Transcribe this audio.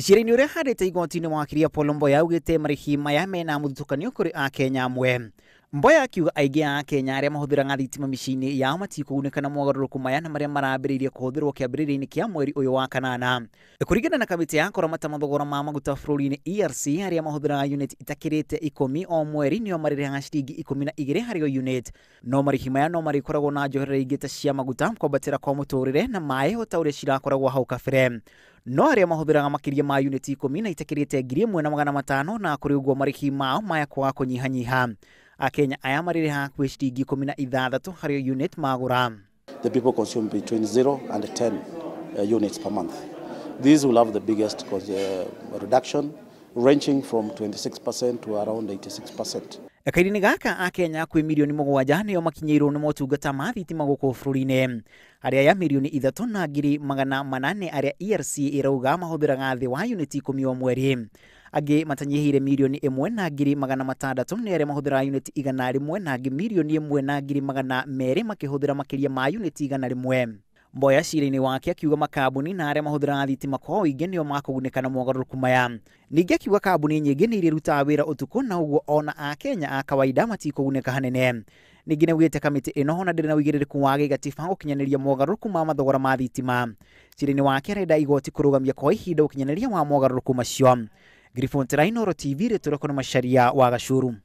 Cira-inĩ ũrĩa handĩte igoti-inĩ wakiri Apollo Mboya augĩte marĩhi maya mena mũthutũkanio kũrĩ Akenya amwe. Mboya akiuga aingĩ a Akenya arĩa mahũthĩraga thitima mĩciĩ-inĩ yao matikũgunĩka na mogarũrũku maya na marĩa marambĩrĩirie kũhũthĩrwo kĩambĩrĩria-inĩ kĩa mweri ũyũ wa kanana. Kũringana na kamĩtĩ ya kũramata mathogora ma maguta bũrũri-inĩ ERC, arĩa mahũthĩraga unit itakĩrĩte 10 o mweri nĩo marĩrĩhaga ciringi 12 harĩ o unit. No marĩhi maya no marĩkoragwo na njoherera ingĩ ta cia maguta, kwambatĩra kwa mũtũrĩre na maĩ o ta ũrĩa cirakoragwo hau kabere. No arĩa mahũthĩraga makĩria ma unit 10 na itakĩrĩte 1500 na kũrĩ ũguo marĩhi mao maya kwaga kũnyihanyiha. Akenya aya marĩrĩhaga hakuhĩ ciringi 16 harĩ unit magũra. The people consume between 0 and 10 units per month. These will have the biggest reduction, ranging from 26% to around 86%. Kahinda-inĩ gaka Akenya kwĩ mirioni 7 nĩo makinyĩirwo nĩ motungata ma thitima gũkũ bũrũri-inĩ. Harĩ aya mirioni 3,800,000 arĩa ERC ĩrauga mahũthĩraga thĩ wa unit 10 o mweri. Angĩ matanyihĩire mirioni 1,600,000 nĩ arĩa mahũthĩraga unit 100 na angĩ mirioni 1,200,000 makĩhũthĩra makĩria ma unit 100. Mboya cira-inĩ wake akiuga makambuni na arĩa mahũthĩraga thitima kwa ũingĩ nĩo makũgunĩka na mogarũrũku maya. Ningĩ akiuga kambuni nyingĩ nĩ irĩrutaga wĩra ũtukũ na ũguo ona Akenya a kawaida matikũgunĩka hanene. Ningĩ nĩaugĩte kamĩtĩ ĩno ona ndĩrĩ na ũigĩrĩrĩku wa gĩgatiba gũkinyanĩria mogarũrũku ma mathogora ma thitima. Cira-inĩ wake arenda igoti kũrũgamia kwa ihinda ũkinyanĩria wa mogarũrũku macio. Griffon Inooro TV, rĩtũreko nĩ Macharia wa Gacuru.